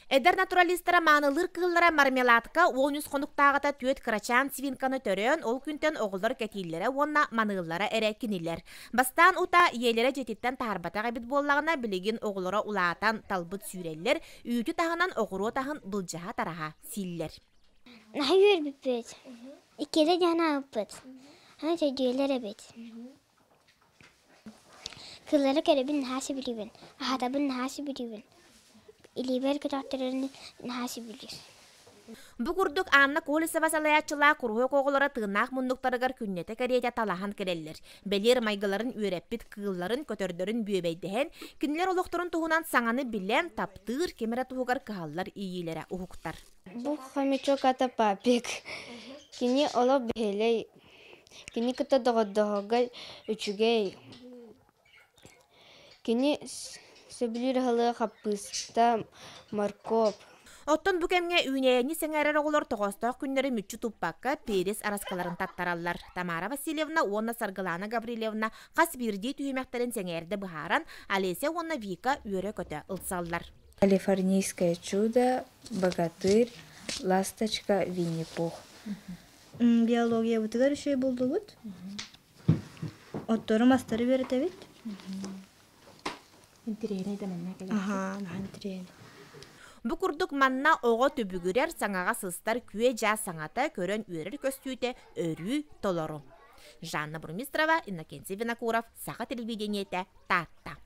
Эдэр натуралистара маанылыыр кыыллара мармеладка 13 хонуктааҕыта түөрт кырачаан свинканы төрөөн, ол күнтэн оҕолор кэтииллэрэ уонна маныыллара эрэ кинилэр. Бастаан утаа ийэлэрэ дьиэтиттэн таһаарбатах эбит буоллаҕына, билигин оҕолоро улаатан, талбыт сүүрэллэр, үүтү таһынан оҕуруот аһын былдьаһа-тараһа сииллэр. Наһаа үөрбүппүт. Иккиэтэ дьаһан аабыппыт. Аны төйдүөлэр эбит. Кыыллары көрөбүн наһаа сөбүлүүбүн, аһатабын наһаа сөбүлүүбүн, илиибэр көтөхтөрөрүн наһаа сөбүлүүр. Бу курдук Анна Колесова салайааччылаах куруһуок оҕолоро тыыннаах муннуктарыгар күннэтэ кэриэтэ талаһан кэлэллэр. Бэлиэр майгыларын үөрэппит кыылларын, көтөрдөрүн бүөбэйдэһэн, кинилэр олохторун туһунан саҥаны билэн, таптыыр, ким эрэ туһугар кыһаллар иэйиилэрэ уһуктар. Бу хомячок ата папик. Кини олох бэһэлэй Кини кытта доҕордоһорго үчүгэй. Кини сөбүлүүр аһылыга хаппыыста, моркуоп. Оттон бу кэмҥэ үүнээйини сэҥээрэр оҕолор тоҕоостоох күннэри мүччү туппакка перец араскаларын таттараллар. Тамара Васильевна уонна Саргылана Гаврильевна хас биирдии түһүмэхтэрин сэҥээрдэ быһааран, Олеся уонна Вика үөрэ-көтө ылсаллар. Калифорнийское чудо, Богатырь, Ласточка, Винни-Пух. Биологиябытыгар үчүгэй булдубут. Оттору мастары үөрэтэбит. Интириэһинэй да манна кэлэр. Аһаа, наһаа интириэһинэй. Бу курдук манна оҕо түбүгүрэр, саҥаҕа сыстар күө-дьаа саҥата, көрөн үөрэр көстүүтэ өрүү толору. Жанна Бурмистрова, Иннокентий Винокуров, Саха телевидениетэ, Таатта.